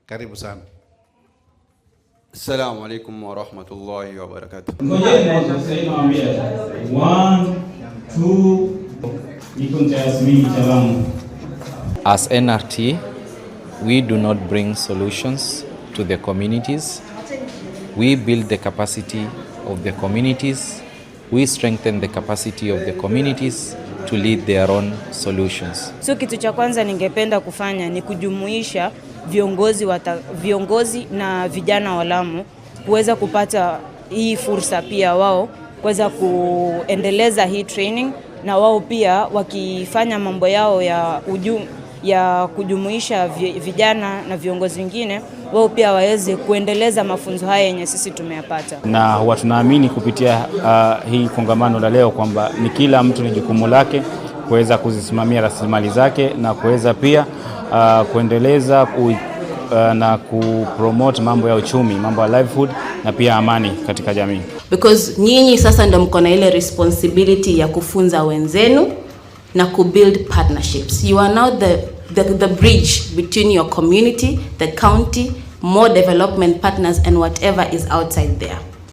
Karibu sana. Assalamu alaikum warahmatullahi wabarakatuh. Ngojeni moja sasa hivi nawaambia. One, two, niko Yasmini Chalamu. As NRT, we do not bring solutions to the communities. We build the capacity of the communities. We strengthen the capacity of the communities to lead their own solutions. So kitu cha kwanza ningependa kufanya ni kujumuisha viongozi na vijana wa Lamu kuweza kupata hii fursa pia wao kuweza kuendeleza hii training, na wao pia wakifanya mambo yao ya kujumuisha vijana na viongozi wengine, wao pia waweze kuendeleza mafunzo haya yenye sisi tumeyapata. Na huwa tunaamini kupitia hii kongamano la leo kwamba ni kila mtu ni jukumu lake kuweza kuzisimamia rasilimali zake na kuweza pia kuendeleza na kupromote mambo ya uchumi, mambo ya livelihood na pia amani katika jamii. Because nyinyi sasa ndo mko na ile responsibility ya kufunza wenzenu na kubuild partnerships. You are now the bridge between your community, the county, more development partners and whatever is outside there.